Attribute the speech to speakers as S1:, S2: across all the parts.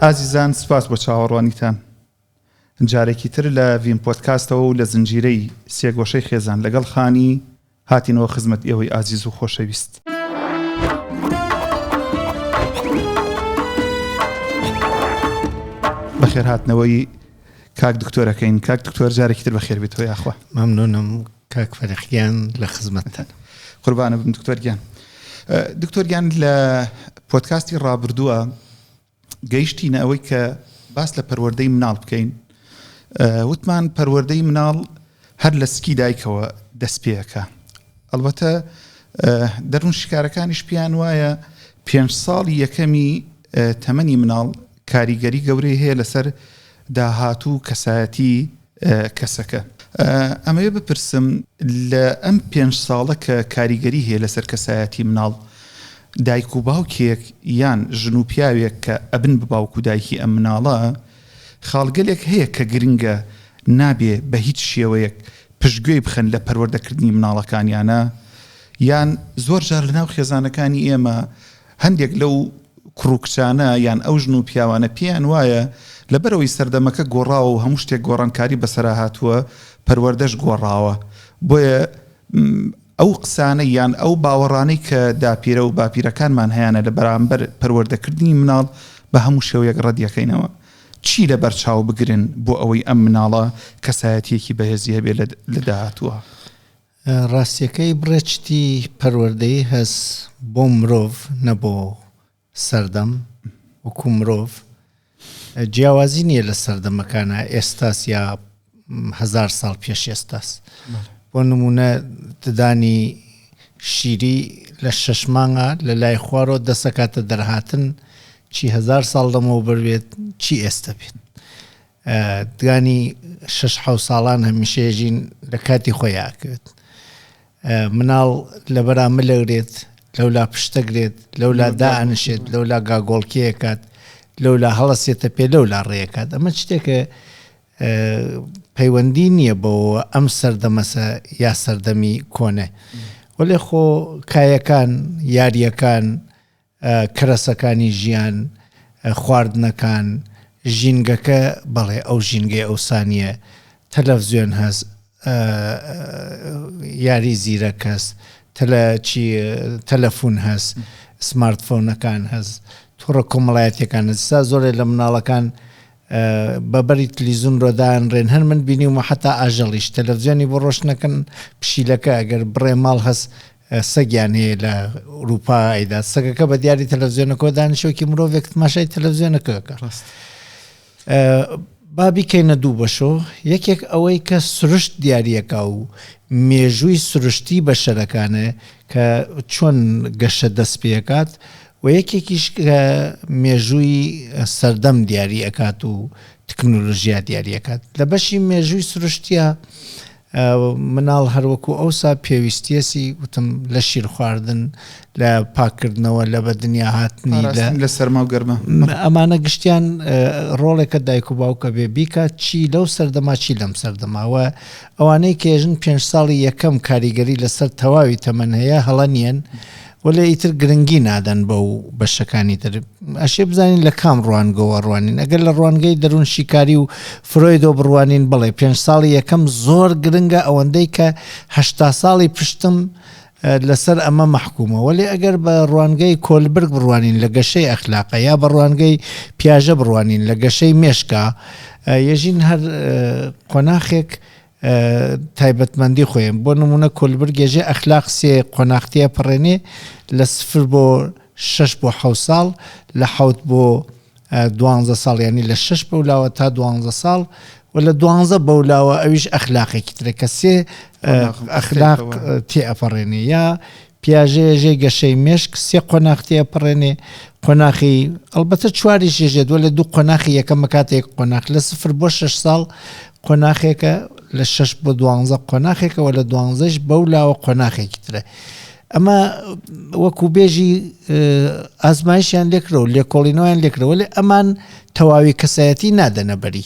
S1: ئازیزان سوپاس بۆ چاوەڕوانیتان. جارێکی تر لە ڤین پۆدکاستەوە و لە زنجیرەی سێگۆشەی خێزان لەگەڵ خانی هاتینەوە خزمەت ئێوەی ئازیز و خۆشەویست. بەخێرهاتنەوەی کاک دکتۆرەکەین. کاک دکتۆر جارێکی تر بەخێر بێتەوە یاخوا.
S2: مەمنونم کاک فەرخ گیان لە خزمەتتان.
S1: قوربانە بم دکتۆر گیان. دکتۆر گیان لە پۆدکاستی ڕابردووە گەیشتینە ئەوەی کە باس لە پەروەردەی مناڵ بکەین وتمان پەروەردەی مناڵ هەر لە سکی دایکەوە دەست پێەکە ئەلبەتە دەروون شکارەکانیش پێیان وایە پێنج ساڵی یەکەمی تەمەنی مناڵ کاریگەری گەورەی هەیە لەسەر داهاتوو کەسایەتی کەسەکە. ئەمەوێ بپرسم لە ئەم پێنج ساڵە کە کاریگەری هەیە لەسەر کەسایەتی مناڵ، دایک و باوکێک یان ژن و پیاوێک کە ئەبن بە باوک و دایکی ئەم مناڵە، خاڵگەلێک هەیە کە گرنگە نابێ بە هیچ شێوەیەک پشتگوێی بخەن لە پەروەردەکردنی مناڵەکانیانا؟ یان زۆر جار لەناو خێزانەکانی ئێمە هەندێک لەو کوڕ و کچانە یان ئەو ژن و پیاوانە پێیان وایە لەبەرئەوەی سەردەمەکە گۆڕاوە و هەموو شتێک گۆڕانکاری بەسەرا هاتووە پەروەردەش گۆڕاوە بۆیە ئەو قسانەی یان ئەو باوەڕانەی کە داپیرە و باپیرەکانمان هەیانە لە بەرامبەر پەروەردەکردنی مناڵ بە هەموو شێوەیەک ڕەدیەکەینەوە چی لەبەر چاو بگرن بۆ ئەوەی ئەم مناڵە کەسایەتیەکی بەهێزی هەبێ لە داهاتووە؟
S2: ڕاستیەکەی بڕێ چتی پەروەردەیی هەس بۆ مرۆڤ نە بۆ سەردەم وەکو مرۆڤ جیاوازی نییە لە سەردەمەکانە ئێستاس یا هزار ساڵ پێش ئێستاس بۆ نمونە ددانی شیری لە شەش مانگا لە لای خوارەوە دەسەکاتە دەرهاتن چی هزار ساڵ لەمەوبەر بێت چی ئێستا بێت دگانی شەش حەو ساڵان هەمیشە ژین لە کاتی خۆی ئاکرێت مناڵ لەبەرا ملەگرێت لەولا پشتەگرێت لەولا دائەنشێت لەولا گاگۆڵکێکات لەولا هەڵەسێتە پێ لەولا ڕێکات ئەمە شتێکە پەیوەندی نییە بەوە ئەم سەردەمەسە یا سەردەمی کۆنە وەلێ خۆ کایەکان یاریەکان کەرەسەکانی ژیان، خواردنەکان، ژینگەکە، بەڵێ ئەو ژینگەی ئەوسا نییە، تەلەفزیۆن هەس، یاری زیرەک هەس، تەلە چی تەلەفون هەس، سمارتفۆنەکان هەس، تۆڕە کۆمەڵایەتیەکان هەس، ئێستا زۆرێ لە مناڵەکان بە بەری تلیزون رۆ دانرێن، هەر من بینیومە حەتا ئاژەڵیش تەلەفزیۆنی بۆ ڕۆشنەکەن، پشیلەکە ئەگەر بڕێ ماڵ هەس سەگیان هەیە لە ئوروپا ئەیدا سەگەکە بە دیاری تەلەڤزیۆنەکەەوە دانیشۆکی مرۆڤێک تماشای تەلەڤزیۆنەکە ئەکا. با بیکەینە دوو بەشۆ یەکێک ئەوەی کە سروشت دیاریەکە و مێژووی سروشتی بەشەرەکانە کە چۆن گەشە دەست پێکات و یەکێکیش کە مێژووی سەردەم دیاری ئەکات و تکنۆلۆژیا دیاریەکات لە بەشی مێژووی سروشتیە مناڵ هەر وەکو ئەوسا پێویستیەسی وتم لە شیر خواردن لە پاککردنەوە لە بە دنیا هاتنی لە
S1: لە سەرما و گەرما
S2: ئەمانە گشتیان ڕۆڵێکە دایک و باوکە بێ بیکات چی لەو سەردەما چی لەم سەردەماوە ئەوانەی کێژن پێنج ساڵی یەکەم کاریگەری لەسەر تەواوی تەمەن هەیە هەڵە نییەن وەلێ ئیتر گرنگی نادەن بەو بەشەکانی تر. ئەشێ بزانین لە کام ڕوانگەوە ڕوانین. ئەگەر لە ڕوانگەی دەروون شیکاری و فرۆیدەوە بڕوانین بەڵێ پێنج ساڵی یەکەم زۆر گرنگە ئەوەندەی کە 80 ساڵی پشتم لەسەر ئەمە مەحکومە. وەلێ ئەگەر بە ڕوانگەی کۆلبرگ بڕوانین لە گەشەی ئەخلاقە یا بە ڕوانگەی پیاژە بڕوانین لە گەشەی مێشکا یەژین هەر قۆناخێک تایبەتمەندی خۆی بۆ نمونە کۆلبرگ ێژێ ئەخلاق سێ قۆناغ تێپەڕێنێ لە سفر بۆ شەش بۆ حەوت ساڵ لە حەوت بۆ دوانزە ساڵ یانی لە شەش بەولاوە تا دوانزە ساڵ و لە دوانزە بەولاوە ئەویش ئەخلاقێکی ترە کە سێ ئەخلاق تێ ئەپەڕێنێ یا پیاژێ ژێ گەشەی مێشک سێ قۆناغ تێپەڕێنێ قۆناخی ئەڵبەتە چواریش ژێ دووە لە دوو قۆناخی یەکەمە کاتێک قۆناخ لە سفر بۆ شەش ساڵ قۆناخێکە لە شەش بۆ دوانزە قۆناخێکە وە لە دوانزەش بەو لاوە قۆناخێکی ترە ئەمە وەکو بێژی ئازمایشیان لێکرە و لێکۆڵینەوەیان لێکرەوە لێ ئەمان تەواوی کەسایەتی نادەنە بەری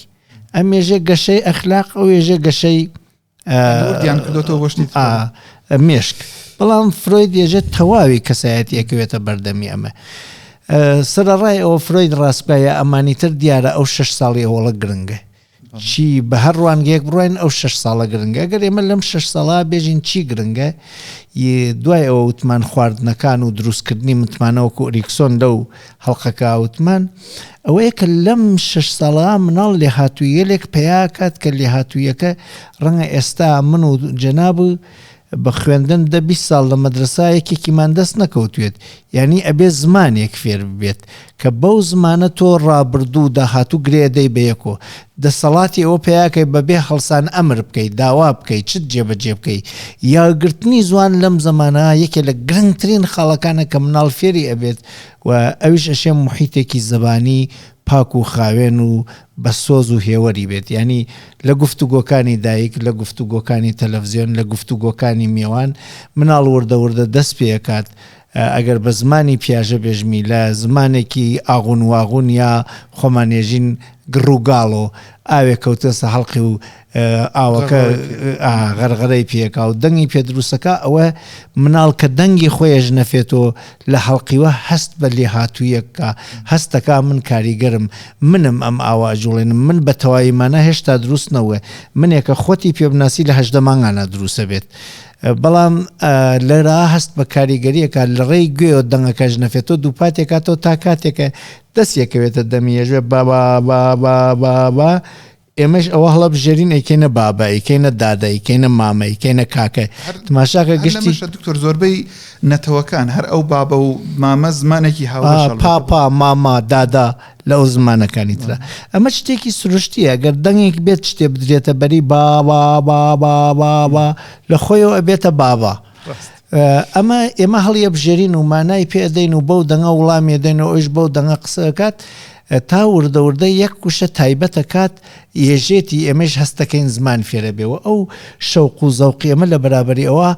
S2: ئەم ێژێ گەشەی ئەخلاق ئەو ێژێ گەشەی
S1: وردیان کردۆتەوە بۆ شتی
S2: مێشک بەڵام فرۆید ێژێت تەواوی کەسایەتی ئەکەوێتە بەردەمی ئەمە. سەرەڕای ئەوە فرۆید ڕاست بکا یا ئەمانی تر دیارە ئەو شەش ساڵی ئەوەڵە گرنگە. چی بە هەر ڕوانگەیەک بڕۆین ئەو شەش ساڵە گرنگە. ئەگەر ئێمە لەم شەش ساڵە بێژین چی گرنگە، دوای ئەوە وتمان خواردنەکان و دروستکردنی متمانە وەکو ئریکسۆن لەو هەڵقەکە وتمان ئەوەیە کە لەم شەش ساڵە مناڵ لێهاتوویەلێک پەیا کات کە لێهاتوویەکە ڕەنگە ئێستا من و جەناب بە خوێندن دە 20 ساڵ لە مەدرەسا یەکێکیمان دەست نەکەوتوێت یانی ئەبێ زمانێک فێر ببێت کە بەو زمانە تۆ ڕابردوو و داهاتوو گرێ ئەدەی بە یەکۆ دەسەڵاتی ئەوە پەیاکەی بە بێ هەڵسان ئەمر بکەی داوا بکەی چت جێبەجێ بکەی یاگرتنی زوان لەم زەمانە یەکێ لە گرنگترین خاڵەکانە کە مناڵ فێری ئەبێت و ئەویش ئەشێ موحیتێکی زەبانی پاک و خاوێن و بە سۆز و هێوەری بێت یانی لە گفتوگۆکانی دایک لە گفتوگۆکانی تەلەفزیۆن لە گفتوگۆکانی مێوان مناڵ وردە وردە دەست پێ ئەکات ئەگەر بە زمانی پیاژە بێژمی لە زمانێکی ئاغون واغون یا خۆمان ێژین گڕ و گاڵۆ ئاوێک کەوتەسە هەڵقی و ئاوەکە غەرغەرەی پێکا و دەنگی پێ دروستەکا ئەوە مناڵ کە دەنگی خۆی ئەژنەفێتۆ لە هەڵقیوە هەست بە لێهاتوویەک کا هەستەکا من کاریگەرم منم ئەم ئاوە ئەجوڵێنم من بە تەواوی مانا هێشتا دروست نەوە منێکە خۆتی پێ بناسی لە 18 مانگانا دروستە بێت بەڵام لێرا هەست بە کاریگەریەکە لە ڕێی گوێەوە دەنگەکە ژنەفێتەوە دووپاتێکاتەوە تا کاتێکە دەستیەکەوێتە دەمی یەژێ با با با با با با ئێمەش ئەوە هەڵەبژێرین ئەیکەینە بابە ئەیکەینە دادە ئەیکەینە مامە ئەیکەینە کاکە تماشاکە
S1: گشتی دکتۆر زۆربەی نەتەوەکان هەر ئەو بابە و مامە زمانێکی هاوبەشە
S2: پاپا ماما دادا لەو زمانەکانی ترە ئەمە شتێکی سروشتیە گەر دەنگێک بێت شتێ بدرێتە بەری بابا بابا بابا لە خۆیەوە ئەبێتە بابا ئەمە ئێمە هەڵیەبژێرین و مانای پێ ئەدەین و بەو دەنگە وڵامی ئەدەین و ئەویش بەو دەنگە قسە ئەکات تا وردە وردە یەک وشە تایبەت ئەکات یێژێتی ئێمەیش هەست دەکەین زمان فێرە بێ و ئەو شەوق و زەوقی ئێمە لە بەرابەری ئەوە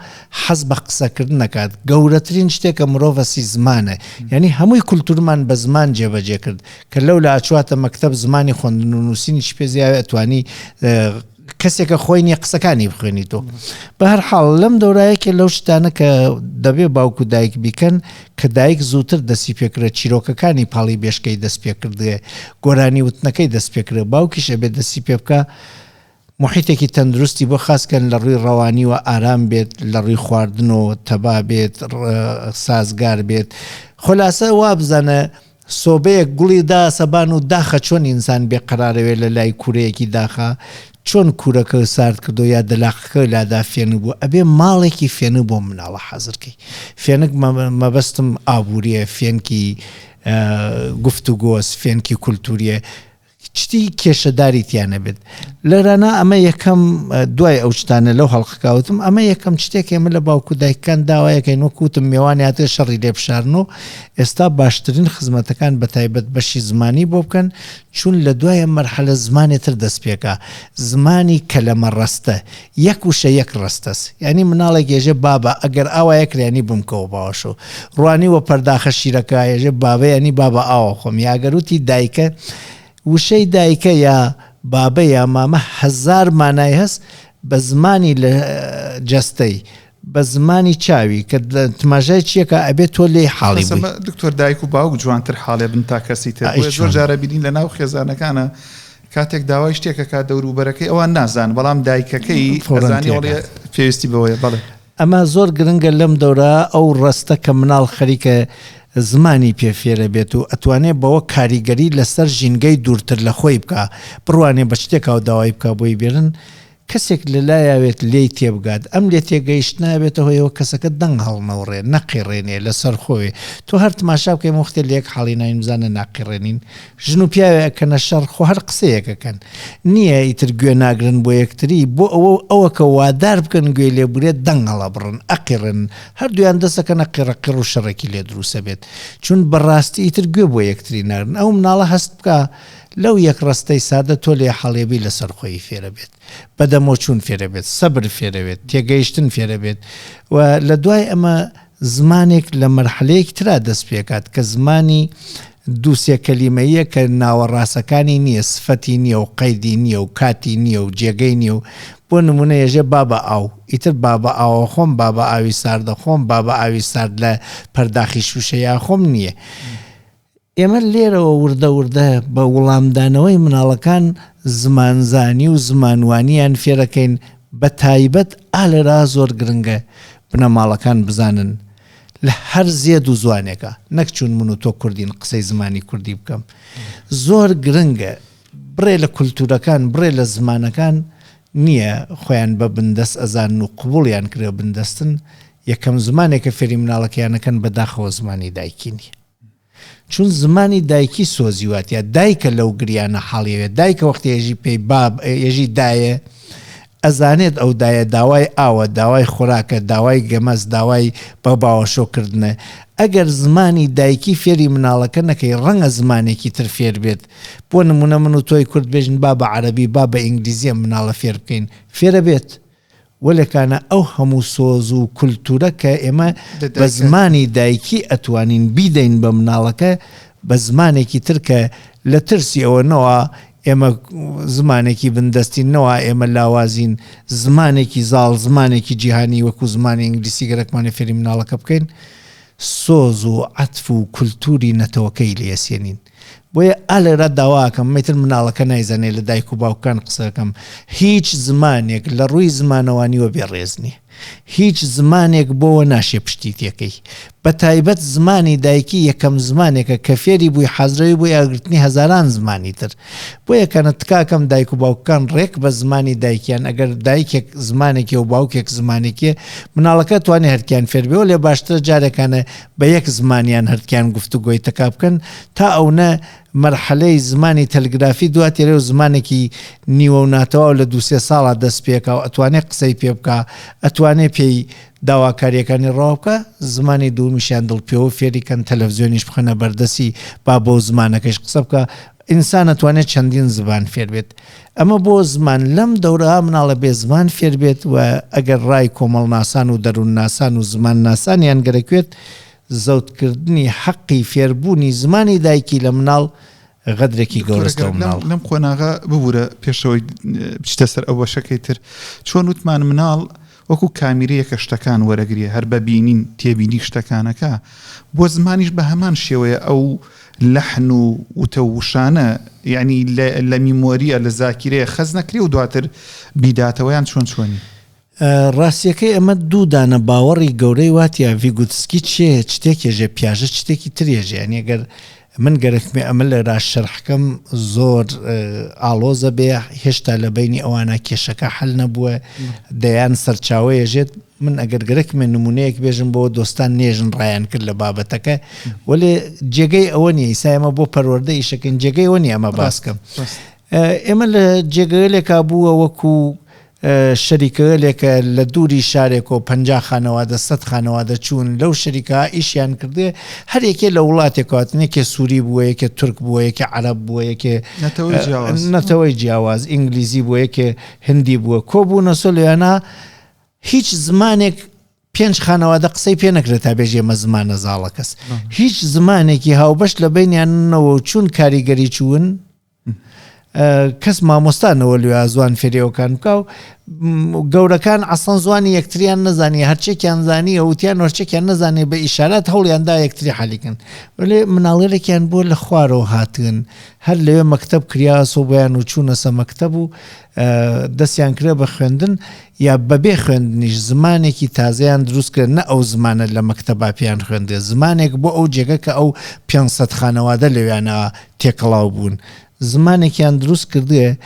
S2: حەز بە قسەکردن ئەکات گەورەترین شتێک کە مرۆڤ هەستی زمانە یانی هەمووی کولتورمان بە زمان جێبەجێ کرد کە لەولا ئەچواتە مەکتەب زمانی خوێندن و نووسینیشی پێ زیاوێ ئەتوانی کەسێکە خۆی نیە قسەکانی بخوێنیتەوە بە هەر حاڵ لەم دەورە یەکێ لەو شتانە کە دەبێ باوک و دایک بیکەن کە دایک زووتر دەستی پێکرێ چیرۆکەکانی پاڵی بێشکەی دەست پێکردێ گۆرانی وتنەکەی دەست پێکرێ باوکیش ئەبێ دەستی پێ بکە محیتێکی تەندروستی بۆ خاسکەن لە ڕووی ڕەوانیوە ئارام بێت لە ڕووی خواردنەوە تەبا بێت سازگار بێت خولاسە وابزانە سۆبەیەک گوڵی دا سەبان و داخە چۆن ئینسان بێ قەرارەوێ لە لای کورەیەکی داخا چۆن کورەکە سارد کردو یا دەلاقەکە لادا فێنک بوو ئەبێ ماڵێکی فێنک بۆ مناڵە حازر کەی فێنک مەبەستم ئابووریە فێنکی گفتوگۆس فێنکی کولتوریە شتی کێشەداری تیا نەبێت لێرانە ئەمە یەکەم دوای ئەو شتانە لەو هەڵقەکە وتم ئەمە یەکەم شتێک ئێمە لە باوک و دایکان داوایەکەین وەک وتم مێوانی هاتێ شەڕی لێ بشارن و ئێستا باشترین خزمەتەکان بە تایبەت بەشی زمانی بۆ بکەن چون لە دوای ئەم مەرحەلە زمانێ تر دەست پێکا زمانی کەلەمە ڕەستە یەک وشە یەک ڕەستەس یانی مناڵێک ێژێ بابە ئەگەر ئاوا یەکرێ یانی بمکەوە باوەشۆ ڕوانی وە پەرداخە شیرەکە ێژێ بابە یانی بابە ئاوە خۆم یا گەر وتی دایکە وشەی دایکە یا بابە یا مامە هەزار مانای هەس بە زمانی لە جەستەی بە زمانی چاوی کە تماشای چیەکە ئەبێ تۆ لێی حاڵی بووی.
S1: دکتۆر دایک و باوک جوانتر حاڵێ بن تا کەسی تر بۆیە زۆر جارە بینین لە ناو خێزانەکانە کاتێک داوای شتێک ئەکات دەوروبەرەکەی ئەوان نازانن بەڵام دایکەکەی ئەزانی ئەڵێ پێویستی بەوەیە بەڵێ.
S2: ئەمە زۆر گرنگە لەم دەورە ئەو ڕەستە کە مناڵ خەریکە زمانی پێ فێرە بێت و ئەتوانێ بەوە کاریگەری لەسەر ژینگەی دوورتر لە خۆی بکا بڕوانێ بە شتێکا و داوای بکا بۆی بێرن کەسێک لە لایاوێت لێی تێبگات، ئەم لێتێگەیشتنە ئەبێتە هۆی ئەوە کەسەکە دەنگ هەڵنەوڕێ، نەقیڕێنێ، لەسەرخۆوێ. تۆ هەر تماشا بکە ئێمە وەختێ لە یەک حاڵی ناوین بزانە ناقیڕێنین. ژن و پیاوێ ئەکەنە شەڕ خۆ هەر قسەیەک ئەکەن. نییە ئیتر گوێ ناگرن بۆ یەکتری، بۆ ئەوە ئەوەکە وادار بکەن گوێی لێ بگرێت دەنگ هەڵەبڕن، ئەقیڕێنن. هەردوویان دەست ئەکەنە قیڕەقیڕ و شەڕێکی لێ دروست ئەبێت. چون بەڕاستی ئیتر گوێ بۆ یەکتری ناگرن. ئەو مناڵە هەست بکا لەو یەک ڕەستەی سادە تۆ لێ حەڵێبی لەسەر خۆیی فێرە بێت، بە دەمۆچوون فێرە بێت، سەبر فێرە بێت، تێگەیشتن فێرە بێت و لە دوای ئەمە زمانێک لە مەرحەلەیەکی ترا دەست پێکات کە زمانی دوو سێ کەلیمەییە کە ناوەڕاستەکانی نییە، سفەتی نییە و قەیدی نییە و کاتی نییە و جێگەی نییە و بۆ نموونە یەژێ بابە ئاو، ئیتر بابە ئاوە خۆم، بابە ئاوی ساردە خۆم، بابە ئاوی سارد لە پەرداخی شووشەیا خۆم نییە. ئێمە لێرەوە وردە وردە بە وڵامدانەوەی مناڵەکان زمانزانی و زمانوانیان فێرەکەین بە تایبەت ئا لێرا زۆر گرنگە بنەماڵەکان بزانن لە هەر زێد و زوانێکا نەک چوون من و تۆ کوردین قسەی زمانی کوردی بکەم زۆر گرنگە بڕێ لە کولتوورەکان بڕێ لە زمانەکان نییە خۆیان بە بندەست ئەزانن و قبوڵیان کردوە بندەستن یەکەم زمانێک کە فێری مناڵەکەیان ئەکەن بەداخەوە زمانی دایکی نییە. چون زمانی دایکی سۆزی واتە دایکە لەو گریانە حاڵیەوێ دایکە وەختی ئێژی پێی باب ئێژی دایە ئەزانێت ئەو دایە داوای ئاوە داوای خۆراکە داوای گەمەس داوای بە باوەشۆ کردنە ئەگەر زمانی دایکی فێری مناڵەکە نەکەی ڕەنگە زمانێکی تر فێر بێت بۆ نمونە من و تۆی کورد بێژن با بە عەرەبی با بە ئینگلیزی ئەم مناڵە فێر بکەین فێرە بێت وەلێ کانە ئەو هەموو سۆز و کولتوورە کە ئێمە بە زمانی دایکی ئەتوانین بیدەین بە مناڵەکە بە زمانێکی تر کە لە ترسی ئەوە نەوا ئێمە زمانێکی بندەستین نەوا ئێمە لاوازین زمانێکی زاڵ زمانێکی جیهانی وەکو زمانی ئینگلیسی گەرەکمانە فێری مناڵەکە بکەین سۆز و عەتف و کولتووری نەتەوەکەی لێ ئەسێنین. بۆیە ئا لێرە داوا ئەکەم ئیتر مناڵەکە نایزانێ لە دایک و باوکان قسە ئەکەم هیچ زمانێک لە ڕووی زمانەوانیوە بێ ڕێز نیە هیچ زمانێک بۆوە ناشێ پشتی تێکەی بە تایبەت زمانی دایکی یەکەم زمانێکە کە فێری بووی حازرەوی بۆ یاگرتنی هەزاران زمانی تر بۆیە کەنە تکاکەم دایک و باوکان ڕێک بە زمانی دایکیان ئەگەر دایکێک زمانێکی و باوکێک زمانێکی مناڵەکە توانێ هەرکیان فێر بێ لێ باشترە جارێکانە بە یەک زمانیان هەردکیان گفتوگۆی تەکا بکەن تا ئەونە مەرحەلەی زمانی تەلگرافی دوا تێرێ و زمانێکی نیوە و ناتەواو لە دوو سێ ساڵا دەست پێکا و ئەتوانێ قسەی پێ بکا ئەتوانێ پێی داواکاریەکانی ڕەوا بکا زمانی دوومیشیان دڵ پێوە فێری کەن تەلەفزیۆنیش بخەنە بەردەسی با بەو زمانەکەش قسە بکا ئینسان ئەتوانێت چەندین زبان فێر بێت ئەمە بۆ زمان لەم دەورە مناڵە بێ زمان فێر بێت و ئەگەر ڕای کۆمەڵناسان و دەروونناسان و زمانناسانیان گەرەکوێت زەوتکردنی حەقی فێربوونی زمانی دایکی لە مناڵ غەدرێکی گەورەس لەو مناڵ.
S1: لەم قۆناغە ببورە پێشەوەی بچیتە سەر ئەو بەشەکەی تر چۆن وتمان مناڵ وەکو کامیرەیەکە شتەکان وەرەگرێ هەر بە بینین تێبینی شتەکانەکە بۆ زمانیش بە هەمان شێوەیە ئەو لەحن و وتە و وشانە یعنی لە میمۆریە لە زاکیرەیە خەز نەکرێ و دواتر بیداتەوە یان چۆن چۆنی؟
S2: ڕاستیەکەی ئەمە دوو دانە باوەڕی گەورەی واتە ڤیگوتسکی چێ چتێک ێژێ پیاژە چتێکی تر ێژێ یانی گەر من گەرەکمێ ئەمە لێرا شەرحکەم زۆر ئاڵۆزە بێ هێشتا لە بینی ئەوانە کێشەکە حل نەبووە دەیان سەرچاوە ێژێت من ئەگەر گەرەکمێ نمونەیەک بێژم بۆ دۆستان نێژن ڕایان کرد لە بابەتەکە وەلێ جێگەی ئەوە نیە ئیسا ئێمە بۆ پەروەردە ئیشەکەین جێگەی ئەوە نیە ئەمە باسکەم ئێمە لە جێگەلێکا بووە وەکو شەریکەگەلێکە لە دووری شارێکەوە 50 خانەوادە 100 خانەوادە چوون لەو شەریکە ئیشیان کردێ هەر یەکێ لە وڵاتێک هاتن یەکێ سووری بووە یەکێ تورک بووە یەکێ عەرەب بووە یەکێ
S1: نەتەوەی جیاواز
S2: نەتەوەی جیاواز ئینگلیزی بووە یەکێ هندی بووە کۆبوونەسۆ لەوێنا هیچ زمانێک پێنج خانەوادە قسەی پێ نەکرێت تا بێژێ ئێمە زمانە زاڵەکەس هیچ زمانێکی هاوبەش لە بینیانەوە و چوون کاریگەری چوون کەس مامۆستا نەوە لوێ زوان فێریەوەکان بکە و گەورەکان ئەسڵەن زوانی یەکتریان نەزانی هەرچێکیان زانی وتیان هەرچێکیان نەزانێ بە ئیشارات هەوڵیان دا یەکتری حالیکن وەلێ مناڵێکیان بۆ لە خوارەوە هاتن هەر لەوێ مەکتەب کریاسۆ بۆیان و چوونەسە مەکتەب و دەستیان کرێ بە خوێندن یا بەبێ خوێندنیش زمانێکی تازەیان دروست کرد نە ئەو زمانە لە مەکتەبا پێیان خوێندرێ زمانێک بۆ ئەو جێگە کە ئەو 500 خانەوادە لەویانە تێکەڵاو بوون زمانێکیان دروست کردێ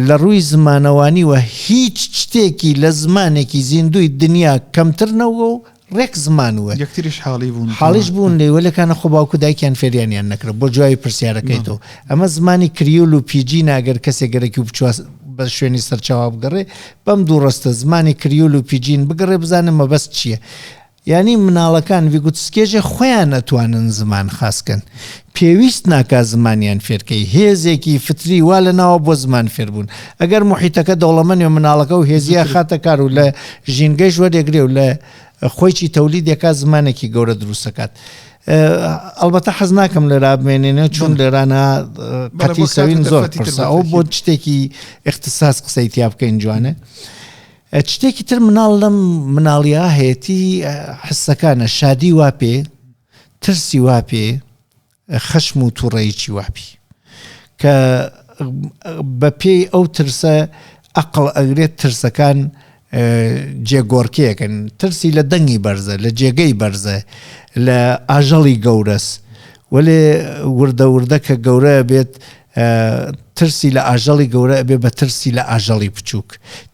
S2: لە ڕووی زمانەوانیوە هیچ شتێکی لە زمانێکی زیندووی دنیا کەمتر نەوە و ڕێک زمان وە
S1: یەکتریش حاڵی بوون
S2: حاڵیش بوون لێ وەلێکانە خۆ باوک و دایکیان فێریانیان نەکرد بۆ جوابی پرسیارەکەی تۆ ئەمە زمانی کریول و پیجین ئەگەر کەسێک گەرەکی و بچوە بە شوێنی سەرچاوە بگەڕێ بەم دوو ڕستە زمانی کریول و پیجین بگەڕێ بزانە مەبەست چییە یانی مناڵەکان ڤیگوتسکێژێ خۆیان ئەتوانن زمان خاس کەن پێویست ناکا زمانیان فێرکەی هێزێکی فتری وا لە ناوە بۆ زمان فێربوون ئەگەر موحیتەکە دەوڵەمەنێ و مناڵەکە و هێزیە خاتە کار و لە ژینگەیش وەرێگرێ و لە خۆیچی تەولیدێکا زمانێکی گەورە دروستەکات ئەڵبەتە حەز ناکەم لێرا بمێنێنێ چون لێرانە قەتی سەوین زۆر قورسە ئەو بۆ شتێکی اختصاص قسەی تیا بکەین جوانە شتێکی تر مناڵ لەم مناڵیا هەیەتی حسەکانە شادی وا پێ ترسی وا پێ. خەشم و توڕەیی وابی کە بە پێی ئەو ترسە ئەقڵ ئەگرێت ترسەکان جێگۆڕکێکن ترسی لە دەنگی بەرزە لە جێگەی بەرزە لە ئاژەڵی گەورەس وەلێ وردە وردە کە گەورە بێت ترسی لە ئاژەڵی گەورە ئەبێ بە ترسی لە ئاژەڵی بچووک.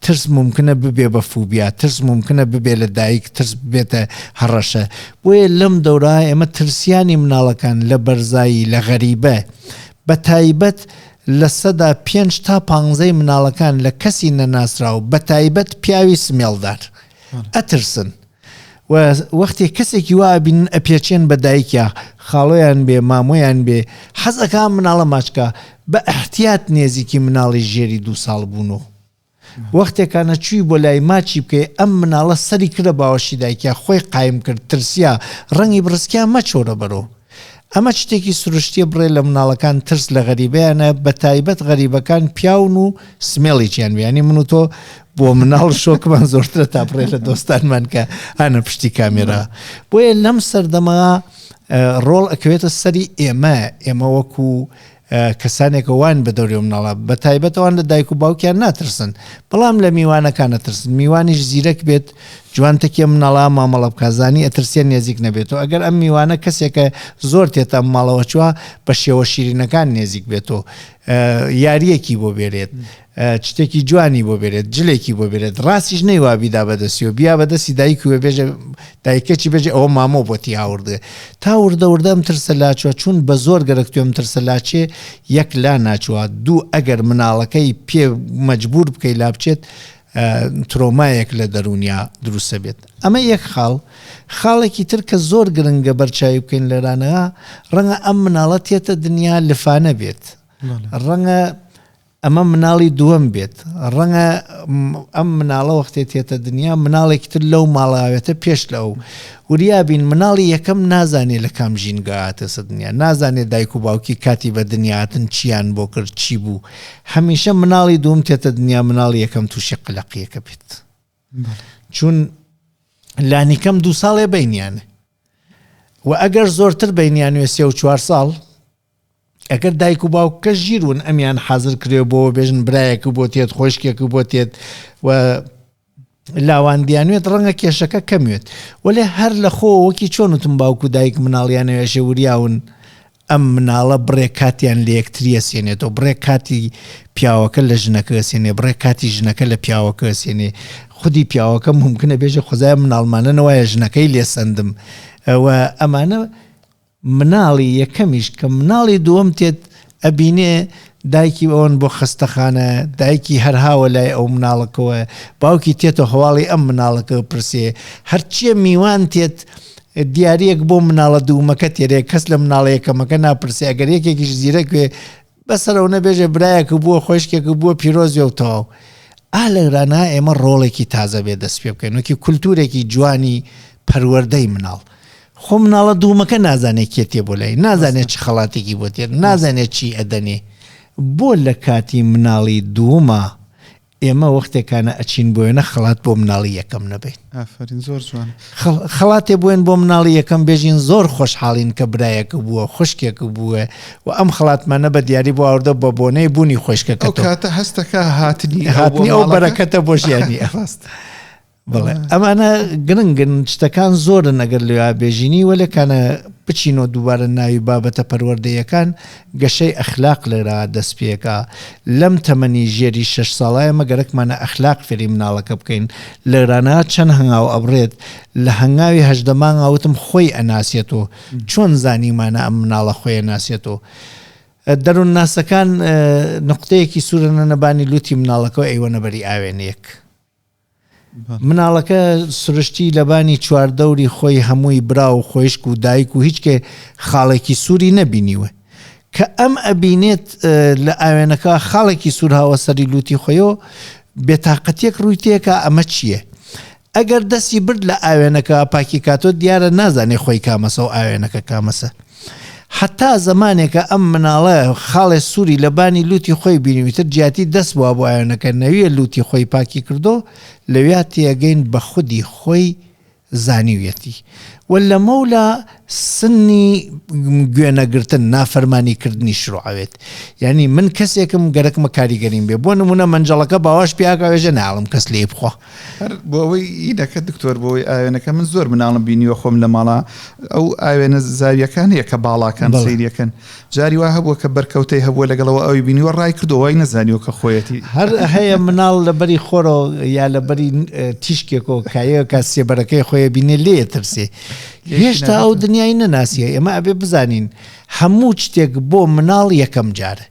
S2: ترس مومکنە ببێ بە فوبیا، ترس مومکنە ببێ لە دایک، ترس ببێتە هەڕەشە. بۆیە لەم دەورە ئێمە ترسیانی مناڵەکان لە بەرزایی، لە غەریبە، بە تایبەت 5% تا پانزەی مناڵەکان لە کەسی نەناسراو، بە تایبەت پیاوی سمێڵدار ئەترسن. و وەختێ کەسێکی وا ئەبینن ئەپێچێن بە دایکیا خاڵۆیان بێ مامۆیان بێ حەز ئەکا ئەم مناڵە ماچ کا بە ئەحتیات نێزیکی مناڵی ژێری دوو ساڵ بوون و وەختێکانە چووی بۆ لای ماچی بکەی ئەم مناڵە سەری کردە باوەشی دایکیا خۆی قایم کرد ترسیا ڕەنگی بڕسکیا مەچۆرە بەرۆ ئەمە شتێکی سروشتیە بڕێ لە مناڵەکان ترس لە غەریبەیانە بەتایبەت غەریبەکان پیاون و سمێڵیکیان بێ یانی من و تۆ بۆ مناڵ شۆکمان زۆرترە تا بڕێ لە دۆستانمان کە هانە پشتی کامێرا بۆیە لەم سەردەمە ڕۆڵ ئەکەوێتە سەری ئێمە ئێمە وەکو کەسانێکە وان بە دەوری ئەو مناڵە بە تایبەت ئەوان لە دایک و باوکیان ناترسن بەڵام لە میوانەکان ئەترسن میوانیش زیرەک بێت جوان تەکیە مناڵا مامەڵە بکا زانی ئەترسێن نێزیک نەبێتەوە ئەگەر ئەم میوانە کەسێکە زۆر تێتە ئەم ماڵەوە چوە بە شێوە شیرینەکان نێزیک بێتەوە یاریەکی بۆ بێرێت شتێکی جوانی بۆ بێرێت جلێکی بۆ بێرێت ڕاستیش نەیوا بیدا بەدەستیەوە بیا بەدەستی دایک وێ بێژە دایکەچی بێژێ ئەوە مامۆ بۆتی هاوردێ تا وردە وردە ئەم ترسە لاچوە چون بە زۆر گەرەک توێ ئەم ترسە لاچێ یەک لا ناچوە دوو ئەگەر مناڵەکەی پێ مەجبور بکەی لابچێت ترۆمایەک لە دەروونیا دروستە بێت ئەمە یەک خاڵ خاڵێکی تر کە زۆر گرنگە بەرچاوی بکەین لێرانەوە ڕەنگە ئەم مناڵە تێتە دنیا لفانە بێت ڕەنگە ئەمە مناڵی دووەم بێت، ڕەنگە ئەم مناڵە وەختێ تێتە دنیا مناڵێکی تر لەو ماڵاوێتە پێش لە ئەو. وریا بین مناڵی یەکەم نازانێ لە کام ژینگە هاتەسە دنیا، نازانێ دایک و باوکی کاتی بە دنیا هاتن چیان بۆ کرد، چی بوو. هەمیشە مناڵی دووەم تێتە دنیا مناڵی یەکەم تووشی قەلەقییەکە بێت. چون لانیکەم دوو ساڵێ بەینیانە و ئەگەر زۆرتر بەینیان وێ سێ و چوار ساڵ ئەگەر دایک و باوکەکە ژیر ون ئەمیان حازر کرێ بۆ بێژن برایەک بۆ تێت خۆشکێک بۆ تێت و لاواندیانوێت ڕەنگە کێشەکە کەموێت وەلێ هەر لە خۆ وەکی چۆن وتم باوک و دایک مناڵیانەوێشێ وریاون ئەم مناڵە بڕێ کاتیان لە یەکتریە سێنێتەوە بڕێ کاتی پیاوەکە لە ژنەکە سێنێ بڕێ کاتی ژنەکە لە پیاوەکە سێنێ خودی پیاوەکە ممکنە بێژە خۆزای مناڵمانە نەوایە ژنەکەی لێسەندم و ئەمانە مناڵی یەکەمیش کە مناڵی دووەم تێت ئەبینێ دایکی ئەوەن بۆ خەستەخانە دایکی هەر هاوە لای ئەو مناڵەکەوە باوکی تێتە هەواڵی ئەم مناڵەکە پرسێ هەرچیە میوان تێت دیارەک بۆ مناڵە دوومەکە تێرێ کەس لە مناڵە یەکەمەکە ناپرسێ ئەگەر یەکێکیش زیرەک بێ بەسەرەوە نەبێژێ برایەک بووە خۆشکێک بووە پیرۆزێ و تەواو. ئا لەورانا ئێمە ڕۆڵێکی تازە بێ دەست پێ بکەین وەکی کولتوورێکی جوانی پەروەردەی مناڵ. خۆ مناڵە دوومەکە نازانێ کێ تێ بۆ لای، نازانێ چ خەڵاتێکی بۆ تێت، نازانێ چی ئەدەنێ. بۆ لە کاتی مناڵی دووما ئێمە وەختێکانە ئەچین بۆ وێنە خەڵات بۆ مناڵی یەکەم نەبەین.
S1: ئافەرین زۆر جوانە.
S2: خەڵاتێ بوێن بۆ مناڵی یەکەم بێژین زۆر خۆشحاڵین کە برایەک بووە خوشکێک بووە و ئەم خەڵاتمانە بە دیاری بۆ ئاوردە بە بۆنەی بوونی خوشکەکە
S1: ئەو کاتە هەستەکە هاتنی
S2: هاتنی ئەو بەرەکەتە بۆ ژیانی
S1: ڕاست.
S2: بەڵێ ئەمانە گرنگن شتەکان زۆرن ئەگەر لەوێ بێژینی وەلێ کانە بچینەوە دووبارە ناوی بابەتە پەروەردەیەکان گەشەی ئەخلاق لێرە دەست پێکا لەم تەمەنی ژێری شەش ساڵە ئێمە گەرەکمانە ئەخلاق فێری مناڵەکە بکەین لێرانە چەند هەنگاو ئەبڕێت لە هەنگاوی 18 مانگا وتم خۆی ئەناسێتەوە چۆن زانیمانە ئەم مناڵە خۆی ئەناسێتەوە دەروونناسەکان نقطەیەکی سوورە نەبانی لوتی مناڵەکەەوە ئەیوەنە بەری ئاوێنەیەک مناڵەکە سروشتی لەبانی چواردەوری خۆی هەمووی برا و خۆیشک و دایک و هیچ کێ خاڵێکی سووری نەبینیوە. کە ئەم ئەبینێت لە ئاوێنەکە خاڵێکی سوور هاوە سەری لوتی خۆیەوە بێتاقەتیەک ڕووی تێکا ئەمە چییە؟ ئەگەر دەستی برد لە ئاوێنەکە پاکی کاتۆ دیارە نازانێ خۆی کامەسە و ئاوێنەکە کامەسە. حەتا زەمانێکە ئەم مناڵە خاڵێ سووری لە بانی لووتی خۆی بینیوی تر جیاتی دەست بوا بۆ ئاوێنەکە نەویە لووتی خۆی پاکی کردۆ لەویا تێگەین بە خودی خۆی زانیویەتی. و لەمەولا سنی گوێنەگرتن، نافەرمانی کردنی شروع ئەوێت. یانی من کەسێکم گەرەکمە کاریگەریم بێ. بۆ نموونە مەنجەڵەکە باواش پیاکا وێژە نایەڵم کەس لێی بخوا.
S1: هەر بۆ ئەوەی ئینەکە دکتۆر بۆ ئەوەی ئاوێنەکە من زۆر مناڵم بینیوە خۆم لە ماڵا ئەو ئاوێنە زاویەکان هەیە کە باڵاکان سەیریەکەن جاری وا هەبووە کە بەرکەوتەی هەبووە لەگەڵەوە ئەوی بینیوە ڕای کردووە وای نەزانیوە کە خۆیەتی.
S2: هەر هەیە مناڵ لەبەری خۆرەوە یا لەبەری تیشکێکەوە کایەکە سێبەرەکەی خۆی بینێ لێ ترسێ هێشتا ئەو دنیای نەناسیە ئێمە ئەبێ بزانین هەموو شتێک بۆ مناڵ یەکەم جارە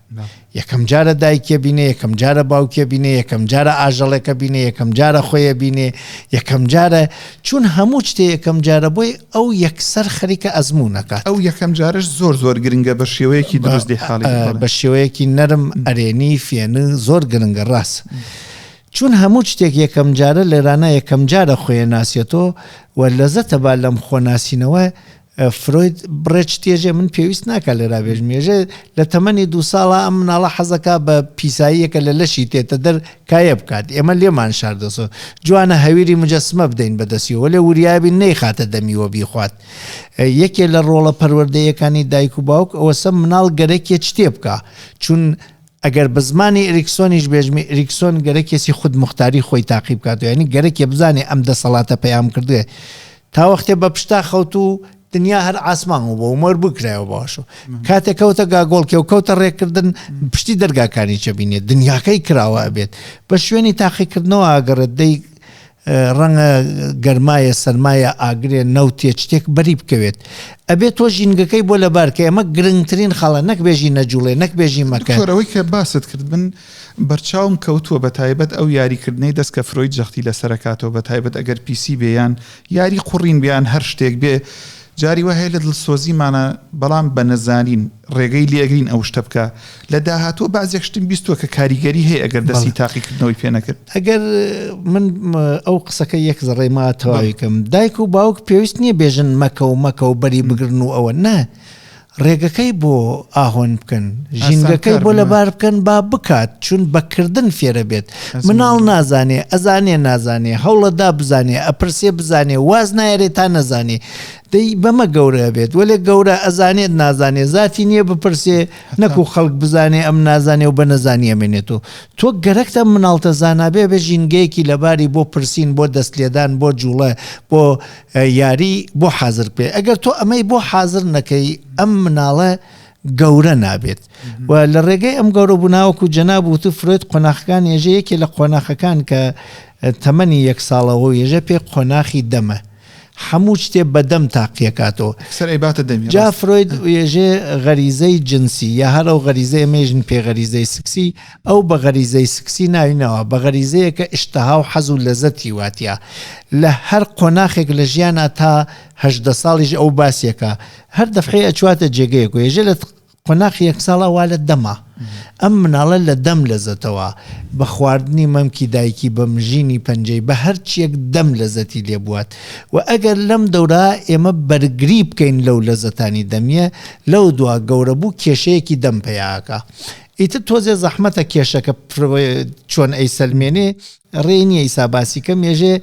S2: یەکەم جارە دایکێ بینێ یەکەم جارە باوکێ بینێ یەکەم جارە ئاژەڵێکە بینێ یەکەم جارە خۆیە بینێ یەکەم جارە چون هەموو شتێ یەکەم جارە بۆی ئەو یەکسەر خەریکە ئەزموونەکات.
S1: ئەو یەکەم جارەش زۆر زۆر گرنگە بە شێوەیەکی دروست لێی حاڵی بی.
S2: بە شێوەیەکی نەرم ئەرێنی فێنک زۆر گرنگە ڕاست چون هەموو شتێک یەکەم جارە لێرانە یەکەم جارە خۆیە ناسێتۆ و لەزەتە با لەم خۆناسینەوە فرۆید بڕێ چ تێژێ من پێویست ناکا لێرا بێژم ێژێ لە تەمەنی دوو ساڵا ئەم مناڵە حەزەکا بە پیساییەکە لە لەشی تێتە دەر کایە بکات ئێمە لێمان شاردەسۆ جوانە هەویری مجەسمە بدەین بە دەسیەوە وەلێ وریابین نەیخاتە دەمیوە بیخوات یەکێ لە ڕۆڵە پەروەردەیەکانی دایک و باوک ئەوەسە مناڵ گەرەکێ چتێ بکا چون ئەگەر بە زمانی ئریکسۆنیش بێژمی ئریکسۆن گەرەکێسی خودموختاری خۆی تاقی بکاتەوە یانی گەرەکێ بزانێ ئەم دەسەڵاتە پەیام کردوێ تا وەختێ بە پشتا خەوتوو دنیا هەر عاسمان بوو بۆ مۆر بکرایەوە باشو کاتێک کەوتە گاگۆڵکێ و کەوتە ڕێکردن پشتی دەرگاکانی چەبینێت دنیاکەی کراوە ئەبێت بە شوێنی تاقیکردنەوە ئاگەڕێت دەی ڕەنگە گەرمایە سەرمایە ئاگرێ نەوتێ شتێک بەری بکەوێت ئەبێت تۆ ژینگەکەی بۆ لەبارکە ئەمە گرنگترین خاڵە نەک بێژی نەجوڵێ نەک بێژی مەکە.
S1: دکتۆر ئەوەی کە باست کرد من بەرچاوم کەوتووە بە تایبەت ئەو یاریکردنەی دەست کە فرۆید جەختی لەسەر ئەکاتەوە بە تایبەت ئەگەر پیسی بێ یان یاری قوڕین بێ یان هەر شتێک بێ جاری وا هەیە لە دڵسۆزیمانە بەڵام بە نەزانین ڕێگەی لێ ئەگرین ئەو شتە بکا لە داهاتووە بەعزێک شتم بیستووە کە کاریگەری هەیە ئەگەر دەستی تاقیکردنەوەی پێ نەکرد.
S2: ئەگەر من ئەو قسەکە یەک زەڕەی ما تەواوی کەم دایک و باوک پێویست نییە بێژن مەکە و مەکە و بەری بگرن و ئەوە نا ڕێگەکەی بۆ ئاهۆن بکەن ژینگەکەی بۆ لەبار بکەن با بکات چون بەکردن فێرە بێت مناڵ نازانێ ئەزانێ نازانێ هەوڵەدا بزانێ ئەپرسێ بزانێ واز نایەرێ تا نەزانێ دەی بەمە گەورە بێت وەلێ گەورە ئەزانێت نازانێ زاتی نییە بپرسێ نەکو خەڵک بزانێ ئەم نازانێ و بە نەزانی ئەمێنێتەوە تۆ گەرەکتە مناڵتە زانابێ بێ ژینگەیەکی لەباری بۆ پرسین بۆ دەست لێدان بۆ جوڵە بۆ یاری بۆ حازر بکەی ئەگەر تۆ ئەمەی بۆ حازر نەکەی ئەم مناڵە گەورە نابێت و لە ڕێگەی ئەم گەورە بووناوەکو جەناب وتو فرۆید قۆناخەکان ێژە یەکێ لە قۆناخەکان کە تەمەنی یەک ساڵەوە ێژە پێ قۆناخی دەمە هەموو شتێ بە دەم تاقیەکاتەوە
S1: سەر ئەیباتە دەمی
S2: جا فرۆید ێژێ غەریزەی جنسی یا هەر ئەو غەریزەی ئێمەیژن پێ غەریزەی سکسی ئەو بە غەریزەی سکسی ناوی ناوە، بە غەریزەیەکە ئیشتەها و حەز و لەزەتی واتیە. لە هەر قۆناخێک لە ژیانا تا 18 ساڵیش ئەو باسیەکا هەر دەفعەی ئەچواتە جێگەیەک و ێژێ لە قۆناخی یەک ساڵا وا لە دەما. ئەم مناڵە لە دەم لەزەتەوە، بە خواردنی مەمکی دایکی، بە مژینی پەنجەی، بە هەر چیەک دەم لەزەتی لێ بوات و ئەگەر لەم دەورە ئێمە بەرگری بکەین لەو لەزەتانی دەمیە، لەو دوا گەورە بوو کێشەیەکی دەم پەیا ئەکا. ئیتر تۆزێ زەحمەتە کێشەکە چۆن ئەیسەلمێنێ ڕێی نییە ئیسا باسی کەم ێژێ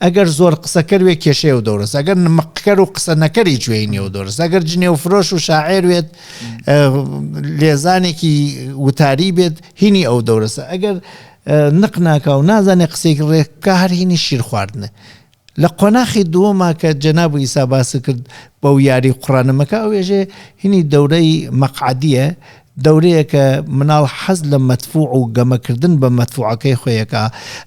S2: ئەگەر زۆر قسەکەر وێ کێشەیە و دەورس ئەگەر نمقکەر و قسە نەکەری گوێی نیە و دەورس ئەگەر جنێو فرۆش و شاعێر وێت لێزانێکی وتاری بێت هینی ئەو دەورسە ئەگەر نق ناکا و نازانێ قسەیەک ڕێک بکا هەر هینی شیر خواردنە لە قۆناخی دووەما کە جەناب ئیسا باست کرد بەو یاری قوڕانە مەکە ئەو ێژێ هینی دەورەی مەقعەدیە دەورەیەکە مناڵ حەز لە مەدفوع و گەمەکردن بە مەدفوعەکەی خۆیەکا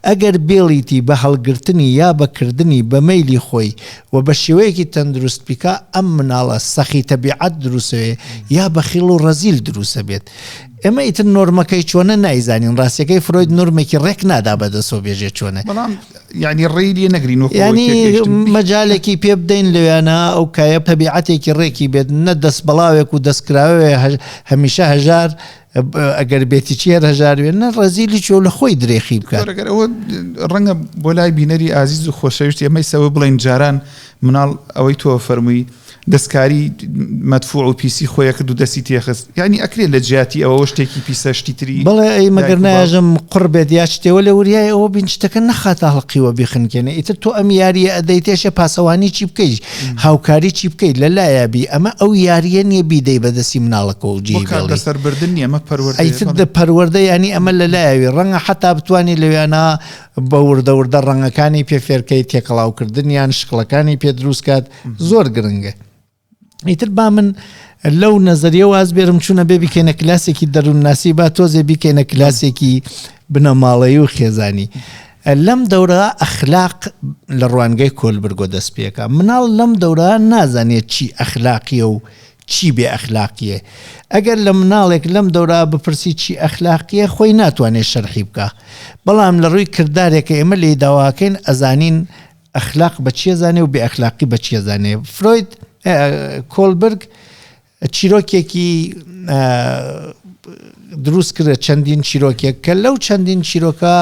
S2: ئەگەر بێڵیتی بە هەڵگرتنی یا بە کردنی بە مەیلی خۆی و بە شێوەیەکی تەندروست بیکا ئەم مناڵە سەخی تەبیعەت دروسەوێ یا بەخیڵ و ڕەزیل دروسەبێت ئێمە ئیتر نۆرمەکەی چۆنە نایزانین ڕاستیەکەی فرۆید نۆرمێکی ڕێک نادا بەدەسەوە بێژێ چۆنە.
S1: بەڵام یانی ڕێی لێ نەگرین وەکو
S2: یانی مەجالێکی پێ بدەین لەویانە ئەو کایە تەبیعەتێکی ڕێکی بێت نە دەست بەڵاوێک و دەستکراوێ هەمیشە هەژار ئەگەر بێتی چی هەر هەژار بێت نە ڕەزیلی چۆ لە خۆی درێخی بکات
S1: ئەگەر ئەوە ڕەنگە بۆ لای بینەری ئازیز و خۆشەویست ئێمەی سەوە بڵێن جاران مناڵ ئەوەی تۆ فەرمووی. دەستکاری مەدفوع و پیسی خۆی کرد و دەستی تێخست، یانی ئەکرێ لە جیاتی ئەوە شتێکی پیسە شتی تری.
S2: بەڵێ ئەی مەگەر نایەژم قوڕ بێت یا شتێ وەلێ وریای ئەوە بین شتەکە نەخاتە هەڵقیوە بیخنکێنێ ئیتر تۆ ئەم یاریە ئەدەیتێ شێ پاسەوانی چی بکەی هاوکاری چی بکەی لە لایا بی ئەمە ئەو یاریە نیە بیدەی بە دەستی مناڵەکەوە و جێی
S1: بۆ کات
S2: بێڵی.
S1: بەسەر بردن نیە ئەمە پەروەردەیە
S2: ئیتر
S1: بەڵێ.
S2: پەروەردە یانی ئەمە لە لایەوی ڕەنگە حەتا بتوانی لەویانا بە وردە وردە ڕەنگەکانی پێ فێرکەی تێکەڵاوکردنیان شکڵەکانی پێ دروست کات زۆر گرنگە. ئیتر با من لەو نەزەریە واز بێرم چونە بێ بیکەینە کلاسێکی دەروونناسی با تۆزێ بیکەینە کلاسێکی بنەماڵەیی و خێزانی لەم دەورە ئەخلاق لە ڕوانگەی کۆلبرگۆ دەست پێکە مناڵ لەم دەورە نازانێت چی ئەخلاقیە و چی بێ ئەخلاقیە ئەگەر لە مناڵێک لەم دەورە بپرسی چی ئەخلاقیە خۆی ناتوانێت شەرحی بکە بەڵام لە ڕووی کردارێکە ئێمە لێی داواکەین ئەزانین ئەخلاق بە چیە زانێ و بێ ئەخلاقی بە چیە زانێ؟ فرۆید، کۆلبرگ چیرۆکێکی دروست کردە چەندین چیرۆکێک کە لەو چەندین چیرۆکە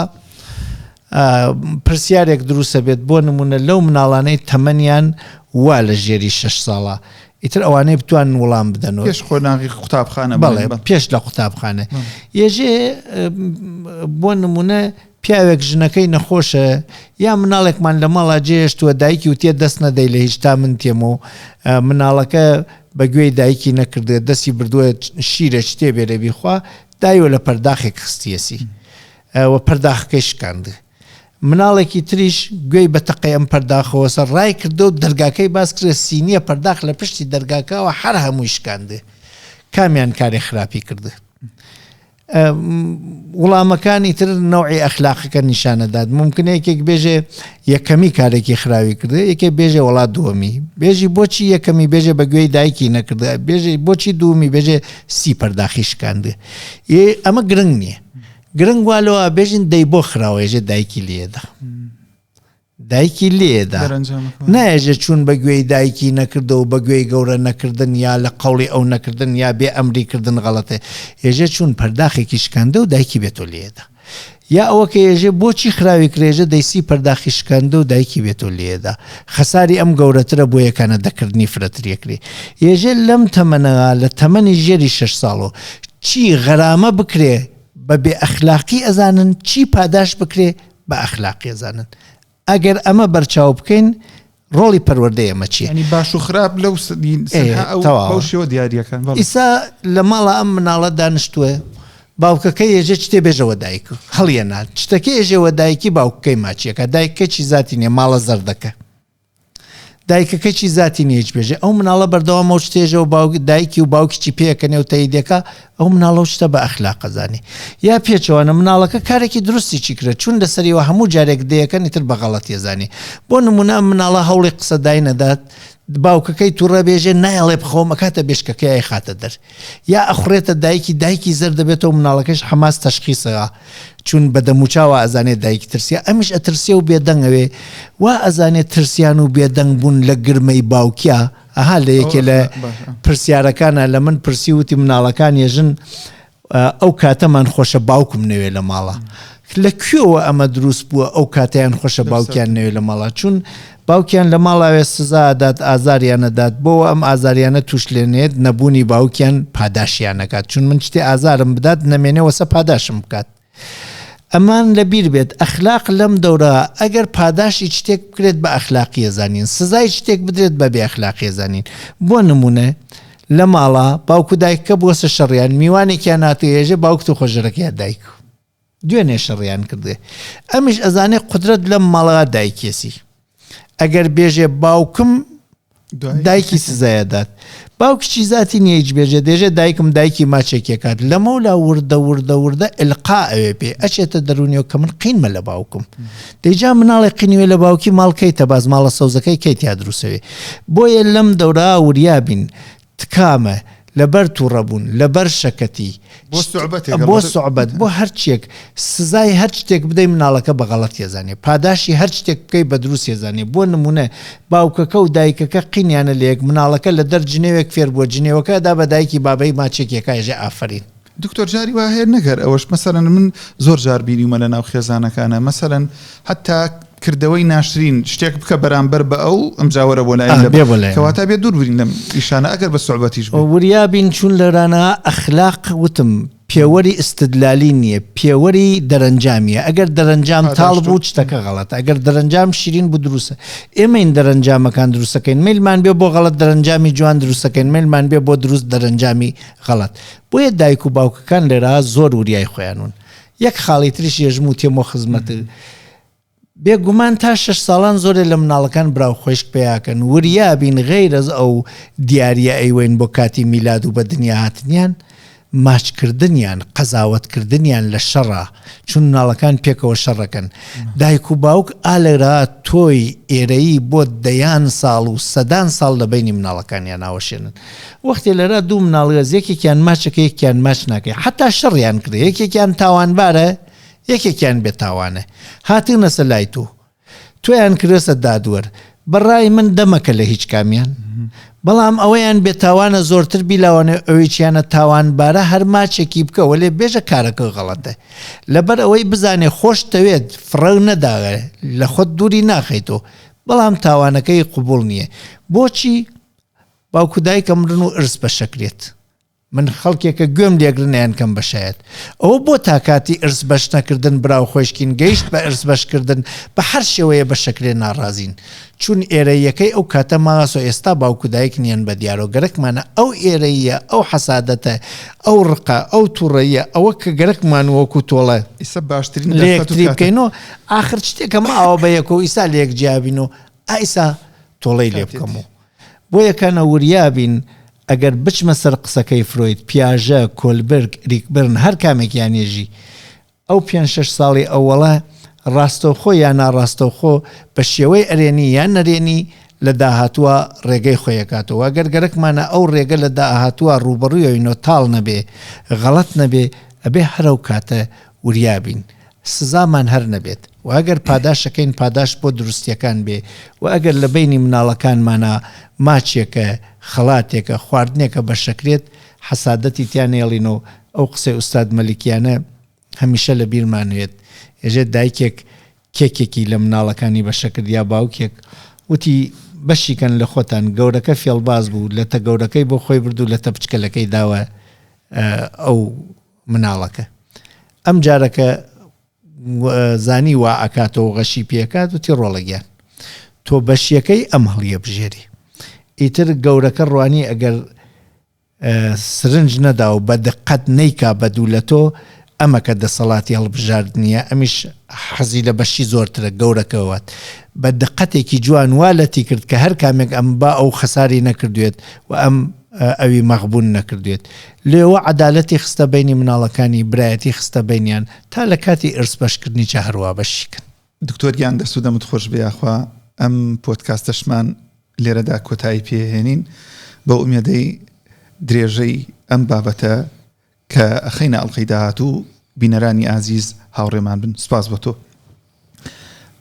S2: پرسیارێک دروستە بێت بۆ نمونە لەو مناڵانەی تەمەنیان وا لە ژێری شش ساڵە ئیتر ئەوانەی بتوانن وڵام بدەنەوە
S1: پێش قۆناغی قوتابخانە
S2: بەڵێ پێش لە قوتابخانە یێژێ بۆ نمونە پیاوێک ژنەکەی نەخۆشە یا مناڵێکمان لە ماڵا جێهێشتووە دایکی وتیە دەست نەدەی لە هیچ تا من تێم و مناڵەکە بە گوێی دایکی نەکردوە دەستی بردووە شیرە شتێ بێرە بیخوا دایوە لە پەرداخێک خستیەسی و پەرداخەکەی شکاند مناڵێکی تریش گوێی بە تەقەی ئەم پەرداخەوە سەر ڕای کردو دەرگاکەی باس کرێ سینیە پەرداخ لە پشتی دەرگاکەوە هەر هەمووی شکاند کامیان کاری خراپی کرد؟ وڵامەکانی تر نەوعی ئەخلاقەکە نیشانەدات ممکنە یەکێک بێژێ یەکەمی کارێکی خراوی کردێ یەکێ بێژێ وڵا دووەمی بێژی بۆچی یەکەمی بێژێ بە گوێی دایکی نەکردە بێژێ بۆچی دوومی بێژێ سی پەرداخی شکاندێ ئەمە گرنگ نییە گرنگ وا لەوە بێژین دەی بۆ خراوەێژێ دایکی لێدا. دایکی لێدا نایەژێ چوون بە گوێی دایکی نەکردە و بە گوێی گەورە نەکردن یا لە قەوڵی ئەو نەکردن یا بێ ئەمری کردن غەڵەتێ ێژێ چوون پەرداخێکی شکاندە و دایکی بێتۆ لێدا یا ئەوە کە ێژێ بۆچی خراوی کرێژە دەیسی پەرداخی شکاندە و دایکی بێتۆ لێدا خەساری ئەم گەورەترە بۆ یەکانە دەکردنی فرەتر یەکری ێژێ لەم تەمەنەوە لە تەمەنی ژێری شەش ساڵۆ چی غەرامە بکرێ بە بێ ئەخلاقی ئەزانن چی پاداش بکرێ بە ئەخلاقی ئەزانن. ئەگەر ئەمە بەرچاو بکەین ڕۆڵی پەروەردەی ئێمە چییە؟
S1: یانی باش و خراپ لەو ئەو بەو شێوە دیاریەکان.
S2: بەڵێ. ئیسا لە ماڵا ئەم مناڵە دانیشتووە باوکەکەی ئێژێ چتێ بێژەوە دایک هەڵیەنا چتەکەی ئێژێوە دایکی باوکەکەی ماچیەکە دایکەکەی چی زاتی نییە ماڵە زەردەکە. دایکەکەی چی زاتی نیە هیچ بێژێ ئەو مناڵە بەردەوام ئەو شتێژەوە باوک دایکی و باوکی چی پێکەنێ و تەیدەکە ئەو مناڵە و شتە بە ئەخلاقە زانی یا پێچەوانە مناڵەکە کارێکی دروستی چی کرد چون لەسەریەوە هەموو جارێک دەیەکەن ئیتر بە غەڵەتیە زانی بۆ نمونە ئەم مناڵە هەوڵی قسە داینەدات باوکەکەی توڕە بێژێ نایەڵێ بخەوم ئەکاتە بێشکەکەی ئەیخاتە دەر یا ئەخوڕێتە دایکی دایکی زەرد دەبێتەوە مناڵەکەش حەماس تەشخیسەوە چون بە دەموچاوە ئەزانێ دایکی ترسیە ئەمیش ئەترسێ و بێدەنگ ئەوێ وا ئەزانێ ترسیان و بێدەنگ بوون لە گرمەی باوکیا ئەها لە یەکێ لە پرسیارەکانە لە من پرسی وتی مناڵەکان یەژن ئەو کاتەمان خۆشە باوکم نەوێ لە ماڵە لە کوێوە ئەمە دروست بووە ئەو کاتەیان خۆشە باوکیان نەوێ لە ماڵە چون باوکیان لە ماڵاوێ سزا ئەدات ئازاریان ئەدات بۆوە ئەم ئازاریانە توش لێنێت نەبوونی باوکیان پاداشیان ئەکات چون من شتێ ئازارم بدات نەمێنێ وەسە پاداشم بکات ئەمان لە بیر بێت ئەخلاق لەم دەورە ئەگەر پاداشی شتێک بکرێت بە ئەخلاقیە زانین سزای شتێک بدرێت بە بێ ئەخلاقیە زانین بۆ نمونە لە ماڵا باوک و دایکەکە بووەسە شەڕیان میوانێکیان هاتووە ئێژێ باوک تۆ خۆشەرەکەیە دایک دوێنێ شەڕیان کردێ ئەمیش ئەزانێ قودرەت لەم ماڵە دایکێسی ئەگەر بێژێ باوکم دایکی سزایەدات باوکیی زاتی نییە هیچ بێژێ دێژێ دایکم دایکی ماچێکێکات لەمەولا وردە وردە وردە ئلقا ئەوێ پێ ئەچێتە دەرونیەوە کە من قینمە لە باوکم دەیجا مناڵێک قینیوێ لە باوکی ماڵ کەیتە باز ماڵە سەوزەکەی کەی تیا دروسەوێ بۆیە لەم دەورا وریا بین تکامە لەبەر توڕەبوون لەبەر شەکەتی
S1: بۆ سوعبەتێک
S2: بۆ سوعبەت بۆ هەرچیەک سزای هەر شتێک بدەی مناڵەکە بە غەڵەت ێزانێ پاداشی هەر شتێک بکەی بە دروست ێزانێ بۆ نمونە باوکەکە و دایکەکە قینیانە لەیەک مناڵەکە لە دەر جنێوێک فێر بووە جنێوەکە ئەدا بە دایکی بابەی ماچێکیەکە ئێژێ ئافەرین.
S1: دکتۆر جاری وا هەیە نەک هەر ئەوەش مەسەلەن من زۆر جار بینیومە لە ناو خێزانەکانە مەسەلەن حتا کردەوەی ناشرین شتێک بکە بەرامبەر بە ئەو ئەمجا وەرە بۆ لای
S2: بێ بۆ لای
S1: کەواتە بێ دوور برین لەم ئیشانە ئەگەر بە سوعبەتیش بێ.
S2: وریا بین چون لەرانە ئەخلاق وتم پێوەری ئیستدلالی نییە پێوەری دەرەنجامیە ئەگەر دەرەنجام تاڵ بوو شتەکە غەڵەتە ئەگەر دەرەنجام شیرین بوو دروستە ئێمەین دەرەنجامەکان دروستەکەین مەیلمان بێ بۆ غەڵەت دەرەنجامی جوان دروستەکەین مەیلمان بێ بۆ دروست دەرەنجامی غەڵەت بۆیە دایک و باوکەکان لێرە زۆر وریای خۆیانون یەک خاڵی تریش یەژم و تێمۆ خزمەت بێ گومان تا شەش ساڵان زۆرێ لە مناڵەکان برا و خویشک پەیاکەن وریا بین غەیرەز ئەو دیاریە ئەیوەین بۆ کاتی میلاد و بە دنیا هاتنیان ماچ کردنیان قەزاوەت کردنیان لە شەڕا چون مناڵەکان پێکەوە شەڕەکەن دایک و باوک ئا لەرا تۆی ئێرەیی بۆ دەیان ساڵ و سەدان ساڵ لە بەینی مناڵەکانیان ئاوەشێنن وەختێ لەرا دوو مناڵێز یەکێکیان ماچەکە یەکیان ماچ ناکەی حەتا شەڕیان کرد یەکێکیان تاوانبارە یەکێکیان بێ تاوانە هاتونەسە لای تو تۆیان کردۆسە دادوەر بەڕای من دەمەکە لە هیچ کامیان بەڵام ئەوەیان بێ تاوانە زۆرتر بیلاوانێ ئەویچیانە تاوانبارە هەر ماچێکی بکە وەلێ بێژە کارەکە غەڵەتە لەبەر ئەوەی بزانێ خۆشت دەوێت فڕەو نەداوێ لە خۆت دووری ناخەیتەوە بەڵام تاوانەکەی قبوڵ نییە بۆچی باوک و دایک ئەمرن و ئرس بەشەکرێت من خەڵکێکە گوێم لێگرن ئەیانکەم بە شایەت. ئەوە بۆ تا کاتی ئرس بەش نەکردن برا و خۆیشکین گەیشت بە ئرس بەش کردن بە هەر شێوەیە بە شەکرێ ناڕازین چون ئێرەییەکەی ئەو کاتە ماوەسۆ ئێستا باوک و دایک نیەن بە دیارۆ گەرەکمانە ئەو ئێرەییە ئەو حەسادەتە ئەو ڕقە ئەو توڕەییە ئەوە کە گەرەکمان وەکو تۆڵە
S1: ئیسە باشترین
S2: لە
S1: دەرفەت و
S2: یەکتری
S1: کاتە.
S2: بکەین و ئاخر شتێکە ماوە بە یەکۆ ئیسا لە یەک جیا بین و ئایسا تۆڵەی لێ بکەم و بۆیە کانە وریا بین ئەگەر بچمە سەر قسەکەی فرۆید، پیاژە، کۆلبرگ، ئریکبرن هەر کامێکیان یەژی ئەو پێنج شەش ساڵی ئەوەڵە ڕاستەوخۆ یا ناڕاستەوخۆ بە شێوەی ئەرێنی یا نەرێنی لە داهاتووا ڕێگەی خۆی ئەکاتەوە گەر گەرەکمانە ئەو ڕێگە لە داهاتووا ڕووبەڕوویەوینەوە تاڵ نەبێ غەڵەت نەبێ ئەبێ هەر ئەو کاتە وریا بین سزامان هەر نەبێت و ئەگەر پاداشەکەین پاداشت بۆ دروستیەکان بێ و ئەگەر لە بەینی مناڵەکانمانا ماچێکە، خەڵاتێکە، خواردنێکە بەشەکرێت حەسادەتی تیا نەیەڵین و ئەو قسەی ئوستاد مەلیکیانە هەمیشە لە بیرمان وێت ئێژێت دایکێک کێکێکی لە مناڵەکانی بەشەکرد یا باوکێک وتی بەشی کەن لە خۆتان گەورەکە فێڵباز بوو لەتە گەورەکەی بۆ خۆی برد و لەتە بچکەلەکەی داوە ئەو مناڵەکە ئەم جارەکە زانی وا ئەکاتەوە غەشی پێکات وتی ڕۆڵە گیان تۆ بەشیەکەی ئەم هەڵیەبژێری ئیتر گەورەکە ڕوانی ئەگەر سرنج نەدا و بە دقەت نەیکا بە دوو لە تۆ ئەمە کە دەسەڵاتی هەڵبژاردنیە ئەمیش حەزی لە بەشی زۆرترە گەورەکەوات بە دقەتێکی جوان وا لەتی کرد کە هەر کامێک ئەم با ئەو خەساری نەکردوێت و ئەم ئەوی مەغبون نەکردوێت لێوە عەدالەتی خستە بەینی مناڵەکانی برایەتی خستە بەینیان تا لە کاتی ئرس بەشکردنیچا هەروا بەشی کەن.
S1: دکتۆر گیان دەست و دەمت خۆش بێ یاخوا ئەم پۆدکاستەشمان لێرەدا کۆتایی پێ هێنین بەو ئومێدەی درێژەی ئەم بابەتە کە ئەخەینە ئەڵقەی داهاتوو بینەرانی ئازیز هاوڕێمان بن سوپاس بۆ تۆ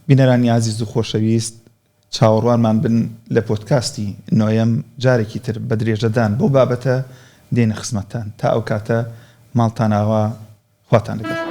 S1: بینەرانی ئازیز و خۆشەویست چاوەڕوانمان بن لە پۆدکاستی نۆیەم جارێکی تر بە درێژەدان بەو بابەتە دێینە خزمەتتان. تا ئەو کاتە ماڵتان ئاوا، خواتان لەگەڵ.